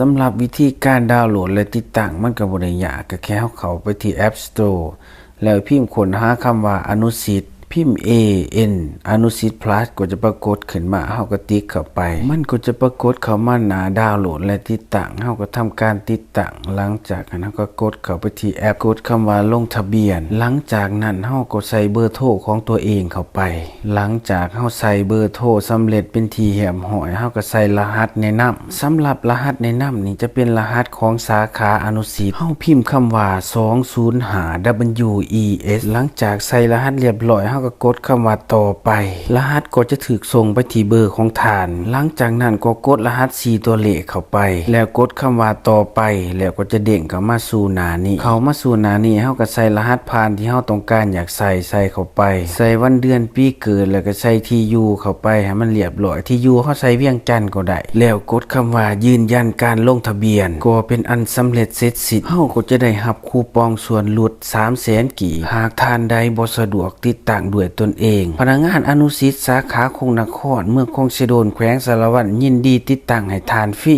ສຳລັບວິທີການດາວໂຫຼດ ແລະ ຕິດຕັ້ງ ມັນກໍບໍ່ໄດ້ຍາກ, ກໍແຄ່ເຮົາເຂົ້າໄປທີ່ App Store ແລ້ວພິມຄົ້ນຫາຄຳວ່າ ອະນຸສິດ, ພິມ A N ອະນຸສິດ Plus ກໍຈະປາກົດຂຶ້ນມາ, ເຮົາກໍຕິກເຂົ້າໄປ, ມັນກໍຈະປາກົດເຂົ້າມາໜ້າດາວໂຫຼດ ແລະ ຕິດຕັ້ງ, ເຮົາກໍທຳການຕິດຕັ້ງ. ຫຼັງຈາກນັ້ນເຮົາກໍກົດເຂົ້າໄປທີ່ແອັບ, ກົດຄຳວ່າລົງທະບຽນ. ຫຼັງຈາກນັ້ນເຮົາກໍໃສ່ເບີໂທຂອງຕົວເອງເຂົ້າໄປ. ຫຼັງຈາກເຮົາໃສ່ເບີໂທສຳເລັດເປັນທີ່ຮຽບຮ້ອຍ, ເຮົາກໍໃສ່ລະຫັດແນະນຳ. ສຳລັບລະຫັດແນະນຳນີ້ຈະເປັນລະຫັດຂອງສາຂາອະນຸສິດ. ເຮົາພິມຄຳວ່າ ສອງສູນຫ້າ W E S. ຫຼັງຈາກໃສ່ລະຫັດຮຽບຮ້ອຍ, ເຮົາກໍກົດຄຳວ່າຕໍ່ໄປ. ລະຫັດກໍຈະຖືກສົ່ງໄປທີ່ເບີຂອງທ່ານ. ຫຼັງຈາກນັ້ນກໍກົດລະຫັດສີ່ຕົວເລກເຂົ້າໄປ ແລ້ວກົດຄຳວ່າຕໍ່ໄປ, ແລ້ວກໍຈະເດ້ງເຂົ້າມາສູ່ໜ້ານີ້. ເຂົ້າມາສູ່ໜ້ານີ້, ເຮົາກໍໃສ່ລະຫັດຜ່ານທີ່ເຮົາຕ້ອງການຢາກໃສ່, ໃສ່ເຂົ້າໄປ. ໃສ່ວັນເດືອນປີເກີດ ແລ້ວກໍໃສ່ທີ່ຢູ່ເຂົ້າໄປໃຫ້ມັນຮຽບຮ້ອຍ. ທີ່ຢູ່ເຮົາໃສ່ວຽງຈັນກໍໄດ້. ແລ້ວກົດຄຳວ່າຢືນຢັນການລົງທະບຽນ, ກໍເປັນອັນສຳເລັດເສັດສິ້ນ. ເຮົາກໍຈະໄດ້ຮັບຄູປອງສ່ວນຫຼຸດສາມແສນກີບ. ຫາກທ່ານໃດບໍ່ສະດວກຕິດຕັ້ງດ້ວຍຕົນເອງ, ພະນັກງານອະນຸສິດສາຂາຄົງນະຄອນ ເມືອງຄົງເຊໂດນ ແຂວງສາລະວັນ ຍິນດີຕິດຕັ້ງໃຫ້ທ່ານຟຣີ.